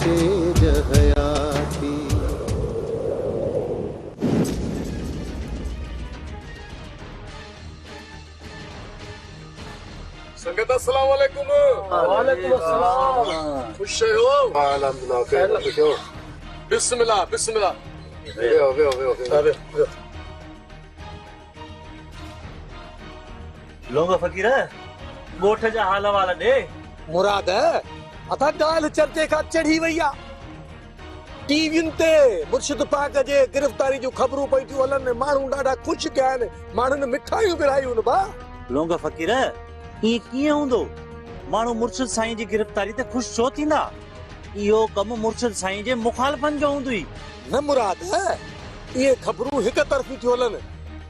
سيج حياتي. سنگت السلام عليڪم. وعليڪم السلام. خوش آهيو؟ ها الحمدلله خير خوش آهيو؟ بسم الله بسم الله. ويهو ويهو ويهو ويهو. لونگ فقير ڳوٺ جا حال احوال ڏي. مراد اٿا ڳالهه چرچي کان چڙهي وئي آ. ٽي وين تي مرشد پاڪ جي گرفتاري جون خبرون پئي ٿيون هلن ماڻهو ڏاڍا خوش ٿيا آهن ماڻهن مٺايون ورهايون آهن ڀاء. لونگ فقير ائين ڪيئن هوندو ماڻهو مرشد سائين جي گرفتاري تي خوش ڇو ٿيندا اهو ڪم مرشد سائين جي مخالفن جو هوندو ئي. نه مراد اهي خبرون هڪ طرفي ٿيون هلن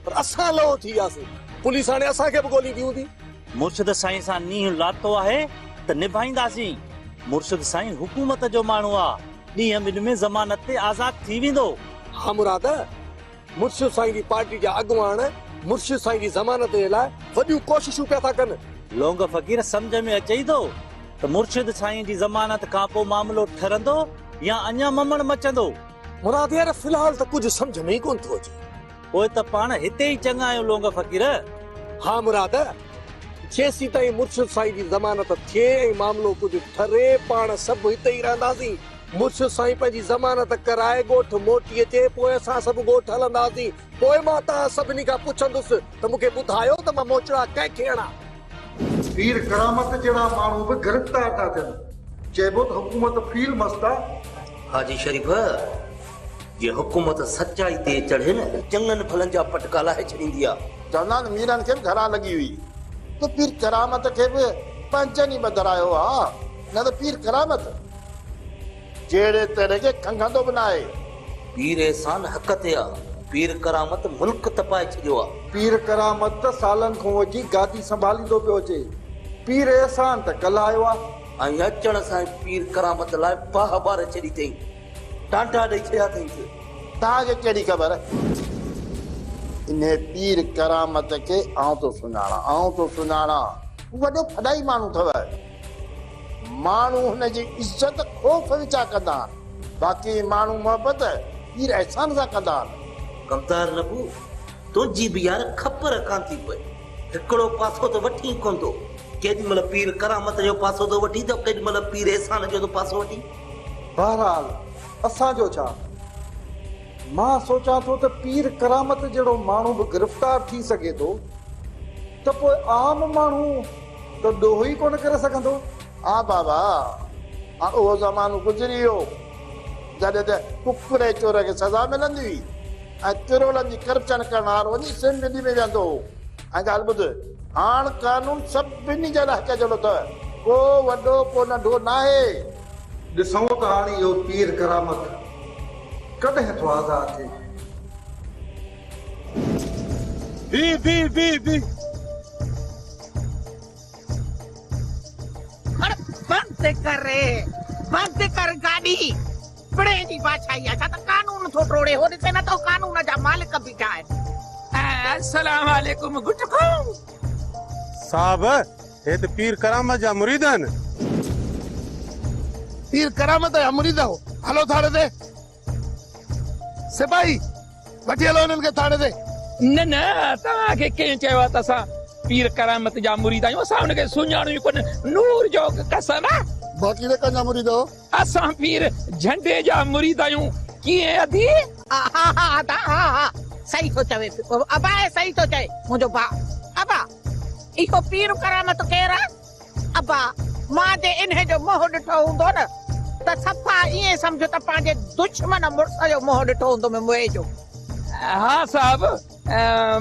پر اسان لئو ٿي وياسين پوليس هاڻي اسان کي به ڳوليندي هوندي. مرشد سائين سان نينهن لاتو آهي ته نڀائينداسين. مرشد سائين حڪومت جو ماڻهو آ، ڏينهن ٻن ۾ ضمانت تي آزاد ٿي ويندو. ها مراد، مرشد سائين جي پارٽي جا اڳواڻ مرشد سائين جي ضمانت جي لاء وڏيون ڪوششون پيا ٿا ڪن. لونگ فقير سمجهه ۾ اچئي ٿو ته مرشد سائين جي ضمانت کانپوء معاملو ٺرندو يا اڃا ممڻ مچندو؟ مراد يار في الحال ته ڪجهه سمجهه ۾ ئي ڪونه ٿو اچي. پوء ته پاڻ هتي ئي چڱا آهيون لونگ فقير. ها مراد، جيسيتائين مرشد سائين جي ضمانت ٿئي ۽ معاملو ڪجهه ٺري، پاڻ سڀ هتي ئي رهنداسين. مرشد سائين پنهنجي ضمانت ڪرائي ڳوٺ موٽي اچي، پوء اسان سڀ ڳوٺ هلنداسين. پوء مان توهان سڀني کان پڇندس ته مون کي ٻڌايو ته مان موچڙا ڪنهن کي هڻان؟ پير ڪرامت جهڙا ماڻهو به گرفتار ٿا ٿين، چئبو ته حڪومت فيل مست آ. حاجي شريف، جي حڪومت سچائي تي چڙهي نه، چڱن ڀلن جا پٽڪا لاهي ڇڏيندي آ. چوندا آهن ميرن کي به گهران لڳي هئي ته پير ڪرامت کي به پنهنجن ئي ٻڌرايو ها، نه ته پير ڪرامت جهڙي تهڙي کي کنگهندو به ناهي. پير احسان حق تي آ، پير ڪرامت ملڪ تپائي ڇڏيو آ. پير ڪرامت ته سالن کان وٺي گادي سنڀاليندو پيو اچي، پير احسان ته ڪلهه آيو آ. ۽ اچڻ سان ئي پير ڪرامت لاء باهه ٻاري ڇڏي اٿئين. ٽانڊا ڏئي ڇڏيا اٿئينس. توهان کي ڪهڙي خبر؟ انهيء پير ڪرامت کي آئون ٿو سڃاڻان، آئون ٿو سڃاڻان. هو وڏو ڦڏائي ماڻهو اٿو. ماڻهو هن جي عزت خوف وچان ڪندا آهن، باقي ماڻهو محبت پير احسان سان ڪندا آهن. ڪمدار نبو، تنهنجي به يار خبر ڪانه ٿي پئي. هڪڙو پاسو ته وٺين ڪونه ٿو. ڪيڏي مهل پير ڪرامت جو پاسو ٿو وٺين ته ڪيڏي مهل پير احسان جو ٿو پاسو وٺين. بهرحال اسان جو ڇا؟ مان سوچان ٿو ته پير ڪرامت جهڙو ماڻهو به گرفتار ٿي سگهي ٿو ته پوء عام ماڻهو ته ڏوهه ئي ڪونه ڪري سگهندو. ها بابا، هاڻ اهو زمانو گذري ويو جڏهن ته ڪڪڙي چور کي سزا ملندي هئي ۽ ڪروڙن جي ڪرپشن ڪرڻ وارو وڃي اسيمبلي ۾ ويهندو هو. ۽ ڳالهه ٻڌ، هاڻ قانون سڀني جي لاء هڪ جهڙو اٿو، ڪو وڏو ڪو ننڍو ناهي. ڏسون ته هاڻي اهو پير ڪرامت ڪڏهن ٿو آزاد ٿئي. بي بي بي بي. اڙ بند ڪر ري بند ڪر گاڏي پڻهين جي بادشاهي آ ڇا ته قانون ٿو ٽوڙي هو ڏسي نه ٿو قانون جا مالڪ بيٺا آهن. السلام عليڪم گٽڪو. صاحب هي ته پير ڪرامت جا مريد آهن. پير ڪرامت جا مريد آهو هلو ٿاڻي تي. سپاهي وٺي هلو هنن کي ٿاڻي تي. نه نه توهان کي ڪنهن چيو آهي ته اسان پير ڪرامت جا مريد آهيون اسان هن کي سڃاڻون ئي ڪونه نور جو قسم آ. باقي ته ڪنهن جا مريد آهو. اسان پير جهنڊي جا مريد آهيون ڪيئن ادي. ها ها ادا ها ها صحيح ٿو چوي ابا صحيح ٿو چئي منهنجو ڀاء ابا. اهو پير ڪرامت ڪير آ؟ ابا، مان جي انهي جو منهن ڏٺو هوندو نه ته صفا ائين سمجهه ته پنهنجي دشمن مڙس جو منهن ڏٺو هوندو ۾ موئي جو. ها صاحب،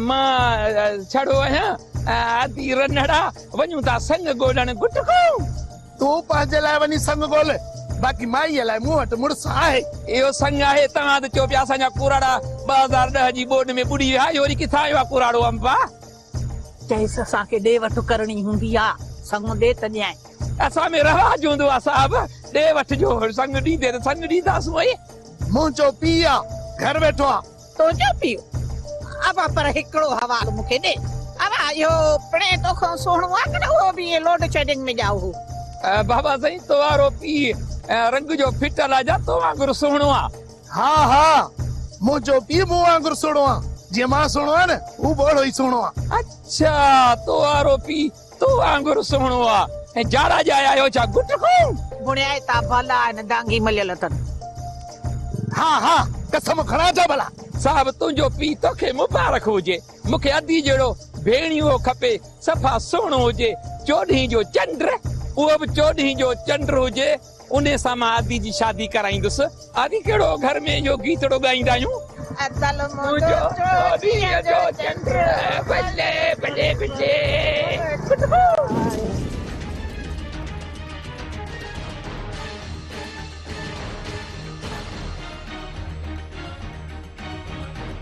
مان ڇڙو آهيان، ادي رنڙا، وڃون ٿا سڱ ڳولڻ گٽڪو. تون پنهنجي لاء وڃي سڱ ڳول، باقي مائيء لاء مون وٽ مڙس آهي. اهو سڱ آهي، توهان ته چئو پيا اسان جا ڪوراڙا 2010 جي ٻوڏ ۾ ٻڏي ويا، اهو وري ڪٿان آيو آ ڪوراڙو امبا؟ چيس اسان کي ڏي وٺ ڪرڻي هوندي آ، سڱ ڏي ته ڏيانء. اسان ۾ رواج هوندو آ صاحب، ڏي وٺ جو، سڱ ڏيندي ته سڱ ڏينداسون ۽. منهنجو پيء آ، گهر ويٺو آ. تنهنجو پيء؟ ابا پر هڪڙو حوال مون کي ڏي. ابا اهو پڻهين توکان سهڻو آ ڪه نه اهو به ائين لوڊ شيڊنگ ۾ ڄائو هو؟ بابا سائين تو وارو پيء رنگ جو ڦٽل آ جا تو وانگر سهڻو آ. ها ها منهنجو پيء مون وانگر سهڻو آ. جيئن مان سهڻو آهيان نه هو به اهڙو ئي سهڻو آ. اڇا تو وارو پيء تو وانگر سهڻو آ ۽ جاڙا ڄايا آهيو ڇا گٽڪو. بڻيائتا ڀلا آهن دانگي مليل اٿن. ها ها قسم کڻان ڇا ڀلا. صاحب تنهنجو پيء توکي مبارڪ هجي. مون کي ادي جهڙو ڀيڻيو کپي، صفا سهڻو هجي، چوڏهين جو چنڊ، اهو به چوڏهين جو چنڊ هجي، انهي سان مان ادي جي شادي ڪرائيندس. ادي ڪهڙو گهر ۾ اهو گيتڙو ڳائيندا آهيون. ادل منهنجو چوڏهين جو چنڊ، بلي بلي بلي.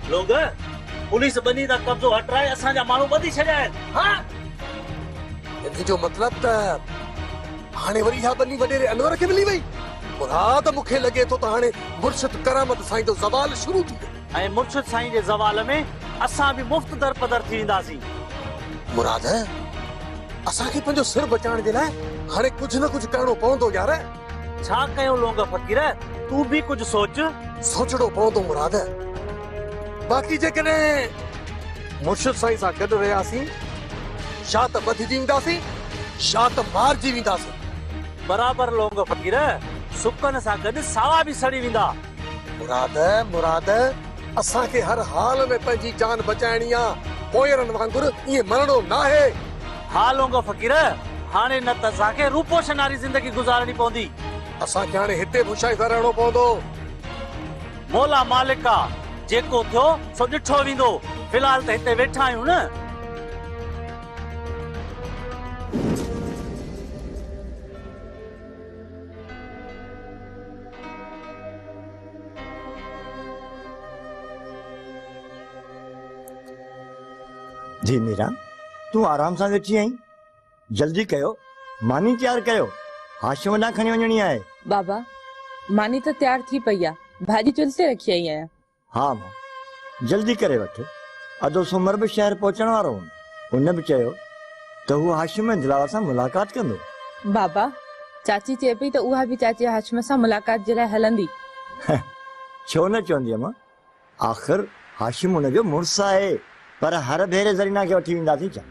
لوگ، پوليس ٻني تان قبضو هٽرائي اسان جا ماڻهو ٻڌي ڇڏيا آهن. ها! ان جو مطلب ته هاڻي وري اها ٻني وڏيري انور کي ملي وئي. مراد، مون کي لڳي ٿو ته هاڻي مرشد ڪرامت سائين جو زوال شروع ٿي ويو. ۽ مرشد سائين جي زوال ۾ اسان به مفت درپدر ٿي وينداسين. مراد، اسان کي پنهنجو سر بچائڻ جي لاء هاڻي ڪجهه نه ڪجهه ڪرڻو پوندو يار. ڇا ڪيون لونگ فقير، تون به ڪجهه سوچ. سوچڻو پوندو مراد. باقي جيڪڏهن مرشد سائين سان گڏ رهياسين يا ته ٻڌجي وينداسين يا ته مارجي وينداسين. برابر لونگ فقير، سڪن سان گڏ ساوا به سڙي ويندا. مراد، مراد، اسان کي هر حال ۾ پنهنجي جان بچائڻي آ، پوئرن وانگر ائين مرڻو ناهي. ها لونگ فقير، هاڻي نه ته اسان کي روپوشن واري زندگي گذارڻي پوندي. اسان کي هاڻي هتي به هوشياري سان رهڻو پوندو. مولا مالڪ آ، جيڪو ٿيو سو ڏٺو ويندو، في الحال ته هتي ويٺا آهيون نه. جي ميران، تون آرام سان ويٺي آهين. جلدي ڪيو، ماني تيار ڪيو، هاشم ڏانهن کڻي وڃڻي آهي. بابا، ماني ته تيار ٿي پئي آ، ڀاڄي چلهه تي رکي آئي آهيان. ها امان، جلدي ڪري وٺ، ادو سومر به شهر پهچڻ وارو هوندو. هن به چيو ته هو هاشم ۽ دلاور سان ملاقات ڪندو. بابا، چاچي چئي پئي ته اها به چاچي هاشم سان ملاقات جي لاء هلندي. ڇو نه چوندي امان، آخر هاشم هن جو مڙس آهي. پر هر ڀيري زرينا کي وٺي وينداسين ڇا؟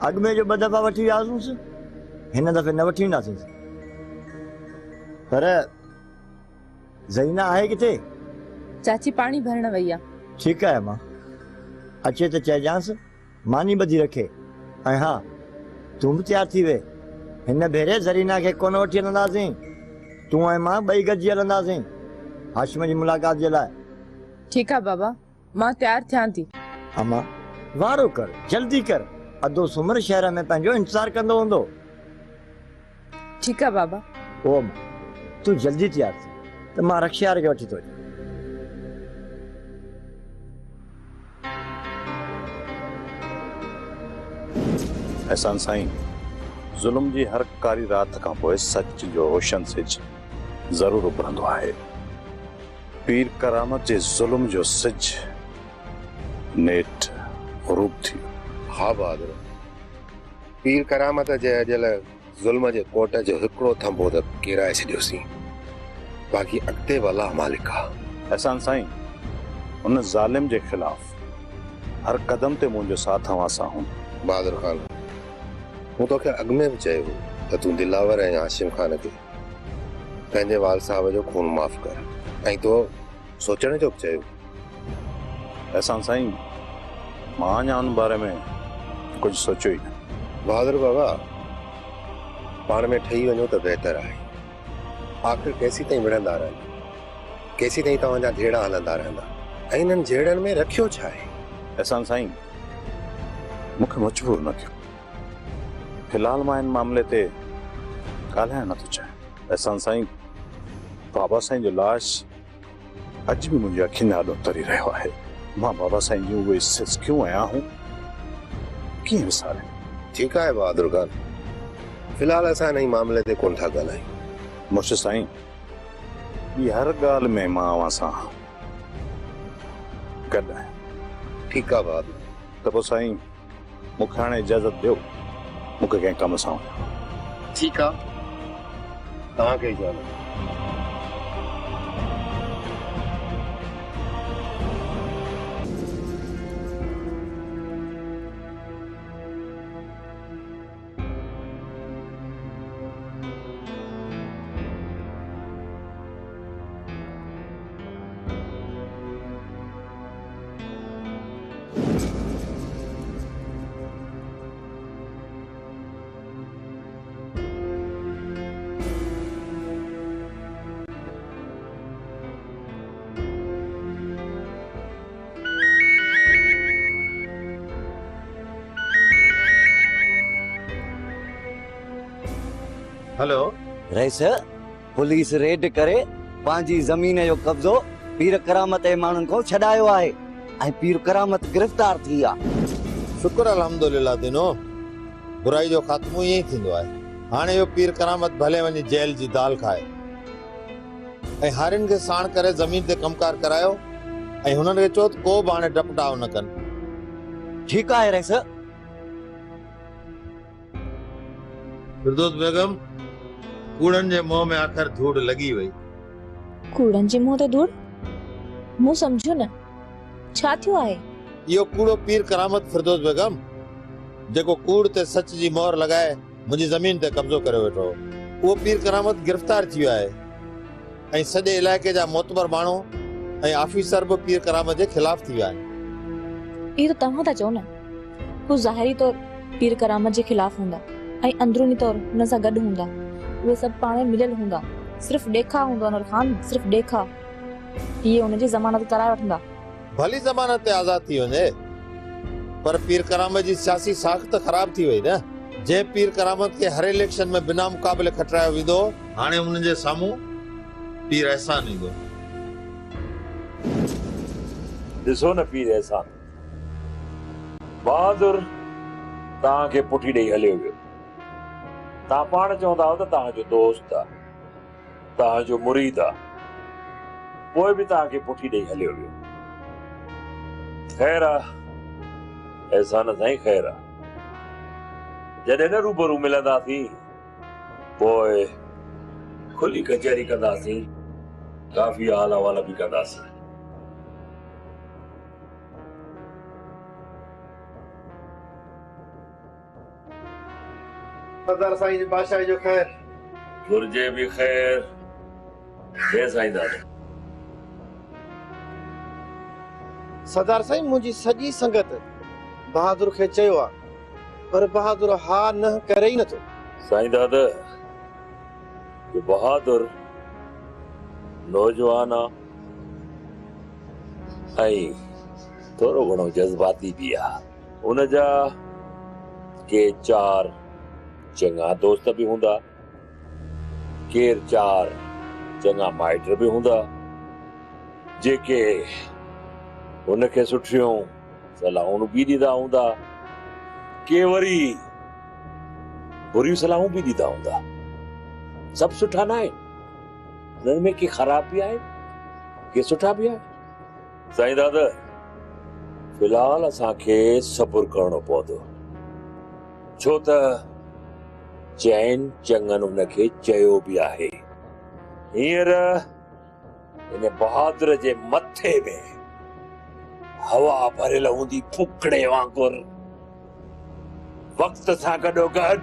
اڳ ۾ جو ٻه دفعا وٺي وياسونس، هن دفعي نه وٺي وينداسينس. پر زرينا آهي ڪٿي؟ چاچي پاڻي ڀرڻ وئي آ. ٺيڪ آهي امان، اچي ته چئجانس ماني ٻڌي رکي. ۽ ها تون به تيار ٿي ويهه. هن ڀيري زرينا کي ڪونه وٺي هلنداسين. تون ۽ مان ٻئي گڏجي هلنداسين هاشم جي ملاقات جي لاء. ٺيڪ آ بابا، مان تيار ٿيان ٿي. امان، وارو ڪر، جلدي ڪر، ادو سومر شهر ۾ پنهنجو انتظار ڪندو هوندو. ٺيڪ آ بابا. او امان، تون جلدي تيار ٿي ته مان رڪشي واري کي وٺي ٿو اچان. احسان سائين، ظلم جي هر ڪاري رات کان پوء سچ جو روشن سج ضرور اڀرندو آهي. پير ڪرامت جي ظلم جو سج نيٺ غروب ٿي ويو. ها بهادر، پير ڪرامت جي اڄل ظلم جي ڪوٽ جو هڪڙو ٿنڀو ته ڪيرائي ڇڏيوسين، باقي اڳتي به الله مالڪ آ. احسان سائين، ان ظالم جي خلاف هر قدم تي منهنجو ساٿ اوهان سان هوندو. بهادر خان، مون توکي اڳ ۾ به چيو هو ته تون دلاور ۽ هاشم خان کي پنهنجي والد صاحب جو خون معاف ڪر ۽ تو سوچڻ جو به چيو. احسان سائين، مان اڃا ان باري ۾ ڪجهه سوچيو ئي نه. بهادر بابا، پاڻ ۾ ٺهي وڃو ته بهتر آهي. آخر ڪيسيتائين وڙهندا رهندا؟ ڪيسيتائين توهان جا جهيڙا هلندا رهندا؟ ۽ انهن جهيڙن ۾ رکيو ڇا آهي؟ احسان سائين، مون کي مجبور نه ڪيو. في الحال مان ان معاملي تي ڳالهائڻ نه ٿو چاهيان. احسان سائين، بابا سائين جو لاش اڄ به منهنجي اکين آڏو تري رهيو آهي. مان بابا سائين جون اهي سسڪيون ۽ آهون ڪيئن وساريان؟ ٺيڪ آهي بهادر خان، في الحال اسان انهي معاملي تي ڪونه ٿا ڳالهايون. مرشد سائين، ٻي هر ڳالهه ۾ مان اوهان سان گڏ آهيان. ٺيڪ آهي بهادر. ته پوء سائين مون کي هاڻي اجازت ڏيو، مون کي ڪنهن ڪم سان وڃڻو آهي. ٺيڪ آ، توهان کي اجازت. هلو. رئيس، پوليس ريڊ ڪري پنهنجي زمين جو قبضو پير ڪرامت جي ماڻهن کان ڇڏايو آهي ۽ پير ڪرامت گرفتار ٿي ويا. شڪر الحمدلله دينو، برائي جو خاتمو ائين ئي ٿيندو آهي. هاڻي اهو پير ڪرامت ڀلي وڃي جيل جي دال کائي ۽ هارين کي ساڻ ڪري زمين تي ڪم ڪار ڪرايو ۽ هنن کي چئو ته ڪو به هاڻي ڊپ ڊاء نه ڪن. ٺيڪ آهي رئيس. فردوس بيگم، ڪوڙن جي منهن ۾ آخر ڌوڙ لڳي وئي. ڪوڙن جي منهن تي ڌوڙ؟ مون سمجهيو نه، ڇا ٿيو آهي؟ اهو ڪوڙو پير ڪرامت فردوس بيگم، جيڪو ڪوڙ تي سچ جي مهر لڳائي منهنجي زمين تي قبضو ڪريو ويٺو هو، اهو پير ڪرامت گرفتار ٿي ويو آهي ۽ سڄي علائقي جا معتبر ماڻهو ۽ آفيسر به پير ڪرامت جي خلاف ٿي ويا آهن. اهو ته توهان ٿا چئو نه. هو ظاهري طور پير ڪرامت جي خلاف هوندا ۽ اندروني طور هن سان گڏ هوندا. اهي سڀ پاڻ ۾ مليل هوندا. صرف ڏيکاء هوندو انور خان، صرف ڏيکاء. اهي هن جي ضمانت ڪرائي وٺندا. ڀلي ضمانت تي آزاد ٿي وڃي پر پير ڪرامت جي سياسي ساک ته خراب ٿي وئي نه. جنهن پير ڪرامت کي هر اليڪشن ۾ بنا مقابلي کٽرايو ويندو هو، هاڻي انهن جي سامهون پير احسان ايندو. ڏسو نه پير احسان. بهادر توهان کي پٺي ڏئي هليو ويو. توهان پاڻ چوندا هئا ته توهان جو دوست آ، توهان جو مريد آ، پوء به توهان کي پٺي ڏئي هليو ويو. خير آ احسان سائين خير آ. جڏهن نه روبرو ملنداسين پوء کلي ڪچهري ڪنداسين، ڪافي حال احوال به ڪنداسين. سردار سائين جي بادشاهي جو خير. گهرجي به خير جي سائين دادا. سردار سائين منهنجي سڄي سنگت بهادر کي چيو آ پر بهادر ها نه ڪري ئي نٿو. سائين دادا جو بهادر نوجوان آ ۽ ٿورو گهڻو جذباتي به آ. ان جا ڪي چار چڱا دوست به هوندا، ڪير چار چڱا مائٽ به هوندا، جيڪي هن کي سٺيون صلاحون به ڏيندا هوندا، ڪي وري بريون صلاحون به ڏيندا هوندا. سڀ سٺا ناهن، انهن ۾ ڪي خراب به آهن، ڪي سٺا به آهن. سائين دادا، في الحال اسان کي صبر ڪرڻو پوندو، ڇو ته چئن چڱن ان کي چيو به آهي. هينئر ان بهادر جي مٿي ۾ هوا ڀريل هوندي ڦوڪڻي وانگر. وقت سان گڏوگڏ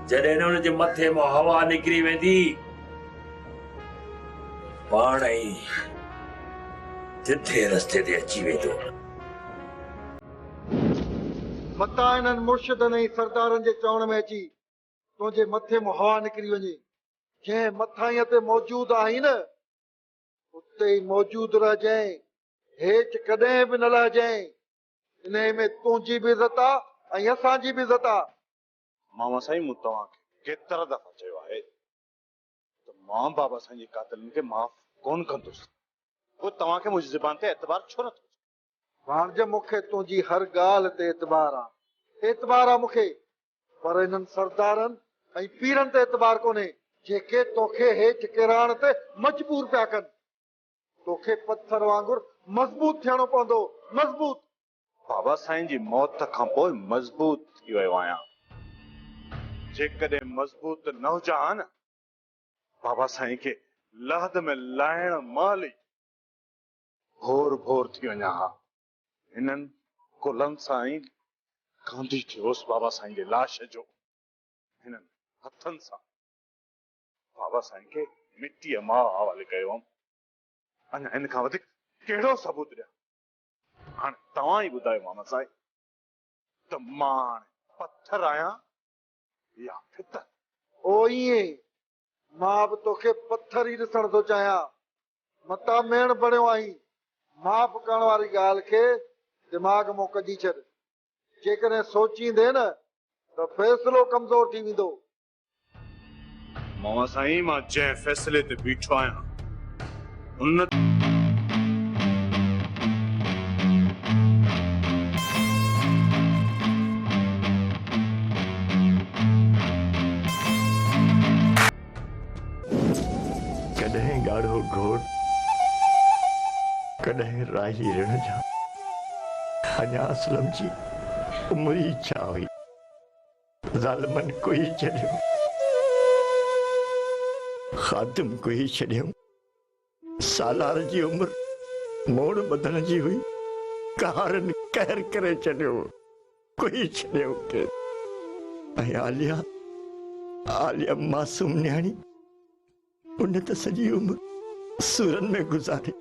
جڏهن ان جي مٿي مان هوا نڪري ويندي، پاڻ ئي سڌي رستي تي اچي ويندو. متان انهن مرشدن ۽ سردارن جي چوڻ ۾ اچي تنهنجي مٿي مان هوا نڪري وڃي. جنهن مٿاهينء تي موجود آهين نه، اتي ئي موجود رهجانء، هيٺ ڪڏهن به نه لهجانء. انهيء ۾ تنهنجي به عزت آ ۽ اسان جي به عزت آ. ماما سائين مون توهان کي ڪيترا دفعا چيو آهي ته مان بابا سائين جي قاتلن کي معاف ڪونه ڪندس. پوء توهان کي منهنجي زبان تي اعتبار ڇو نٿو اچي؟ ڀاڻج مون کي تنهنجي هر ڳالهه تي اعتبار آ. اعتبار آ مون کي پر انهن سردارن ۽ پيرن تي اعتبار ڪونهي جيڪي توکي هيٺ ڪيرائڻ تي مجبور پيا ڪن. توکي پٿر وانگر مضبوط ٿيڻو پوندو، مضبوط! بابا سائين جي موت کان پوء مضبوط ٿي ويو آهيان. جيڪڏهن مضبوط نه هجان ها نه، بابا سائين کي لحد ۾ لاهڻ مهل ئي ڀور ڀور ٿي وڃان ها. هنن ڪلهن سان ئي ڪانڌي ٿيو هوس بابا سائين جي لاش جو. هنن هٿن سان بابا سائين کي مٽيء ماء حوالي ڪيو هئم. اڃا ان کان وڌيڪ ڪهڙو ثبوت ڏيان؟ هاڻي توهان ئي ٻڌايو ماما سائين ته مان هاڻي پٿر آهيان يا ڦتر؟ او ائين، مان به توکي پٿر ئي ڏسڻ ٿو چاهيان. متان ميڻ بڻيو آهين. معاف ڪرڻ واري ڳالهه کي دماغ مان ڪڍي ڇڏ. جيڪڏهن سوچيندين نه ته فيصلو ڪمزور ٿي ويندو. मामा साईं, मां जंहिं फ़ैसिले ते बीठो आहियां उन कॾहिं ॻाढ़ो घोट, कॾहिं राही रिण जा। अञा असलम जी उमिरि ई छा हुई, ज़ालिमनि कोई छॾियो, ख़ातिम कोई छॾियऊं। सालार जी उमिरि मोड़ ॿधण जी हुई, कहारनि कहर करे छॾियो, कोई छॾियऊं के। ऐं आलिया, आलिया मासूम नियाणी, उन त सॼी उमिरि सूरनि में गुज़ारी।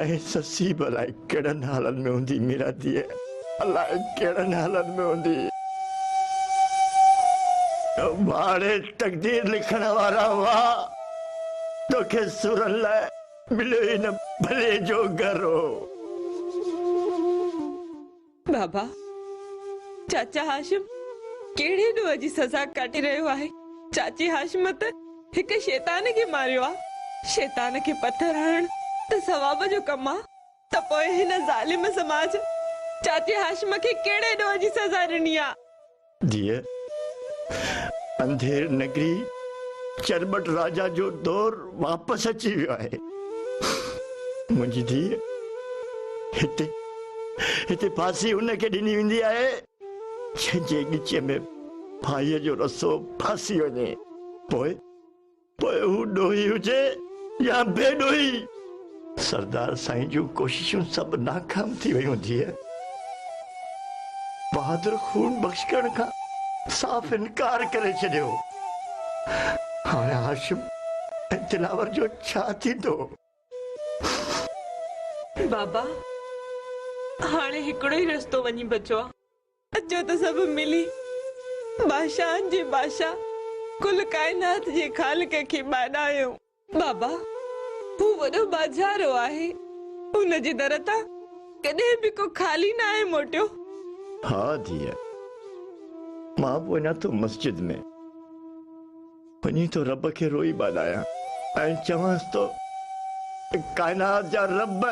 ऐं ससी बि अलाए कहिड़नि हालनि में हूंदी मीरा धीअ, अलाए कहिड़नि हालनि में हूंदी। भाड़े तकदीर लिखण वारा हुआ, तोखे सूरनि लाइ मिलियो ई न भले जो घर हो। बाबा, चाचा हाशिम कहिड़े ॾोह जी सज़ा काटे रहियो आहे? चाची हाशिम त हिकु शैतान खे मारियो आहे। शैतान खे पथर हणण त सवाब जो कमु आहे, त पोइ हिन ज़ालिम समाज चाची हाशिम खे कहिड़े ॾोह जी सज़ा ॾिनी आहे? धीअ, अंधेर नगरी चरबट राजा जो दौर वापसि अची वियो आहे। मुंहिंजी धीअ, हिते हिते फांसी हुनखे ॾिनी वेंदी आहे जंहिंजे ॻिचीअ में फाहीअ जो रसो फांसी वञे, पोइ पोइ हू ॾोही हुजे या बेॾोही। सरदार साईं जूं कोशिशूं सभु नाकाम थी वयूं धीअ। बहादुर खून बख़्श करण खां साफ़ इनकार करे छॾियो। हाणे हाशिम ऐं दिलावर जो छा थींदो? बाबा, हाणे हिकिड़ो ई रस्तो वञी बचियो आहे। अचो त सभु मिली बादशाहनि जे बादशाह कुल काइनात जे ख़ालिक खे ॿाॾायूं। बाबा, हू वॾो बाजारो आहे, उन जे दर तां कॾहिं बि को ख़ाली न आहे मोटियो। हा धीअ, मां बि वञा थो मस्जिद में, वञी थो रब खे रोई ॿाॾायां ऐं चवांसि थो, काइनात जा रब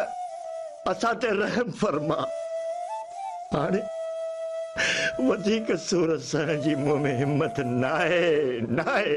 असां ते रहम फरमा। हाणे वधीक सूर सहण जी मूं में हिम्मत न आहे, न आहे।